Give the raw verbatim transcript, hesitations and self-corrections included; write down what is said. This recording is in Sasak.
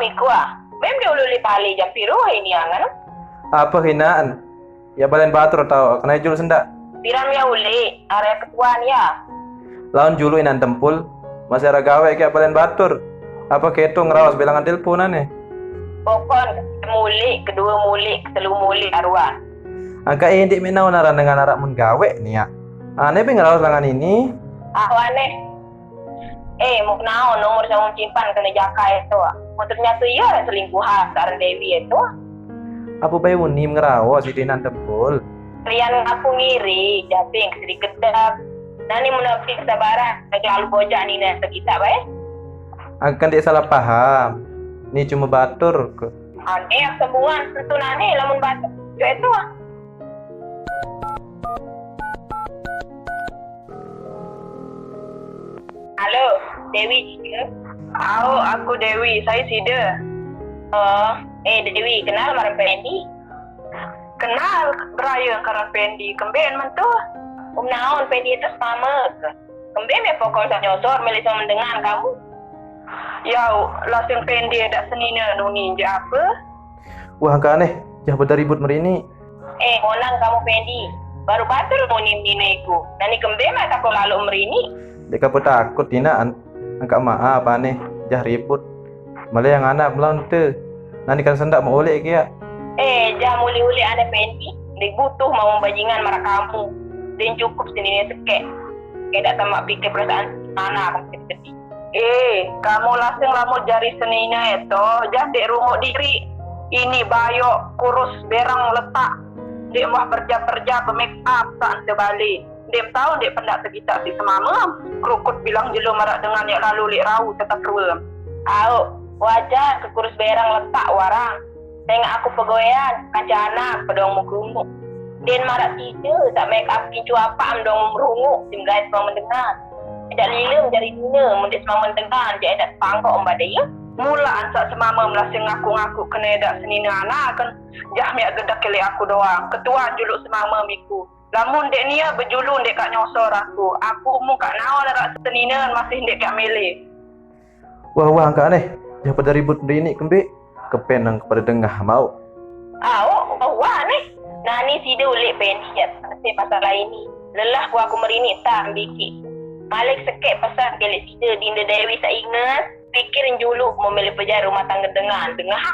Iku ah, mem dia ulih-ulih pale jam piro ini angan? Apa hinaan? Ya balen batur tau, kena jul sendak. Piran ya ulih, area ketuan ya. Lawan julu inan tempul, masih ada gawe kayak balen batur. Apa keto ngerawas bilangan telepon ane? Pokon, mulik, kedua mulik, ketelu mulik aruan. Angka indik minau naran dengan arak mun gawe nih ya. Ane be ngerawas langan ini. Aku aneh. Eh, mau kenal nomor sama simpan kena jakai itu. Mau ternyata iya selingkuhan karena Dewi itu. Apa bayi unim ngerawas di dinan tempul? Rian aku ngiri, jadi yang sedikit dah. Nani menepis kesabaran, lagi lalu bocah ni nak kita baik. Angkan dia salah paham. Ni cuma batur ke? Aneh sembuhan tentu nani lamun batur. Cuma itu ah. Halo, Dewi sida? Au, aku Dewi, saya sida. Oh, eh Dewi, kenal marang Pendi? Kenal, beraya karan Pendi, kemben mentu? Um naon Pendi itu sama ke? Kemben ya pokok tak nyosor, milik sama dengan kamu. Yau, lasing Pendi dak senina nuni je apa? Wah, angka aneh, jah beda ribut merini. Eh, monang kamu Pendi. Baru batur muni menina iku. Nani kembe mata kau lalu merini. Dek apa takut tina an angka maaf aneh, jah ribut. Malah yang anak melawan te. Nani kan sendak mau oleh kia. Eh, jah muli-uli aneh Pendi. Dek butuh mau bajingan marah kamu. Dan cukup sini sekek. Kayak dak tamak pikir perasaan mana kamu sedih. Eh, kamu lasing lamun jari senina itu, jah dek runguk diri. Ini bayok kurus berang letak. Dek muah perja-perja be-make up saat terbalik. Dek tahu dek pendak segitak si semama. Kerukut bilang jelo marak dengan yang lalu lek rau tetap ruem. Au, wajar kekurus berang letak warang. Tengok aku pegoyan, kancana pedong mukrungu. Den marak sida tak make up kincu apa mendong merungu sim gait semang mendengar. Tidak lilem jari nina mendik semang mendengar je edak pangkok embada ya. Mula ansak semama melasing ngaku-ngaku kena edak senina anak kan. Jah miak gedak kelek aku doang. Ketuan juluk semama miku. Lamun dek nia bejulu dek kak nyosor aku. Aku mu kak naon rak senina masih dek kak milih. Wah, wah, angka aneh. Jah pada ribut merini kembe. Kepen nang kepada dengah mau. Au, wah, wah, aneh. Nani sida ulik Pendi ya, si masalah ini. Lelah ku aku merini tak ambiki. Malik sekek pesan kelek sida Dinda Dewi saingat. Pikir julu memilih pejar rumah tangga dengan dengah.